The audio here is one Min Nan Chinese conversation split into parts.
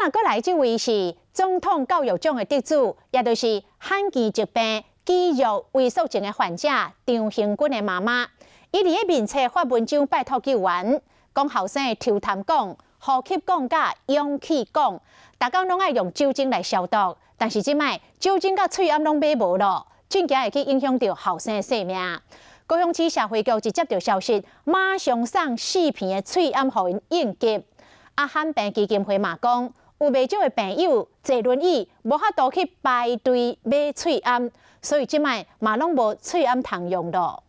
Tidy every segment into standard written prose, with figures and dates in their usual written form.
那閣來這位是總統教育獎的得主，也就是罕見疾病肌肉萎縮症的患者張興軍的媽媽。伊佇咧面冊發文章拜託救援，講後生會抽痰講、呼吸講佮氧氣講，逐工攏愛用酒精來消毒，但是這擺酒精佮喙罨攏買無咯，真驚會去影響著後生的性命。高雄市社會局一接著消息，馬上送四片的喙罨予𪜶應急。啊，罕病基金會嘛講，有袂少的病友坐輪椅，無法度去排隊買喙罨，所以這擺嘛攏無喙罨通用咯。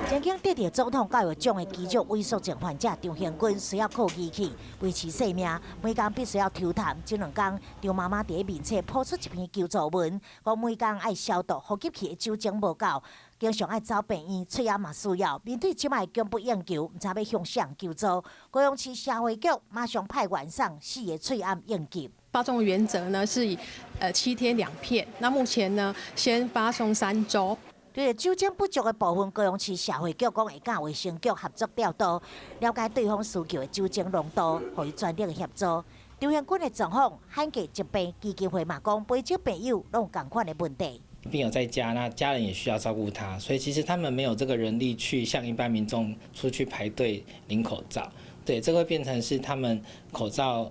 曾經得著總統教育獎的肌肉萎縮症患者張興軍，需要靠機器維持生命，每工必須要抽痰。這兩工，張媽媽佇咧面冊拋出一篇求助文，講每工愛消毒呼吸器的酒精無夠，經常愛走病院，喙罨嘛需要。面對這擺供不應求，毋知欲向誰求助。高雄市社會局馬上派員送四個喙罨應急。發送原則呢是以7天2片，那目前呢先發送3週。對酒精不足的部分，高雄市社會局講會佮衛生局合作調度，了解對方需求的酒精濃度，予伊全力的協助。張興軍的狀況，罕見疾病基金會嘛講，袂少病友攏有仝款的問題。病友在家，那家人也需要照顧他，所以其實他們沒有這個人力去像一般民眾出去排隊領口罩，對，這個會變成是他們口罩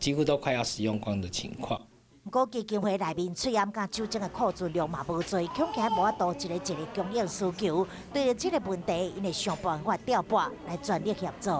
幾乎都快要使用光的情況。毋過基金會內面喙罨佮酒精的庫存量嘛無濟，恐驚無法度一个一个供應需求。對著這個問題，𪜶會想辦法調撥來全力協助。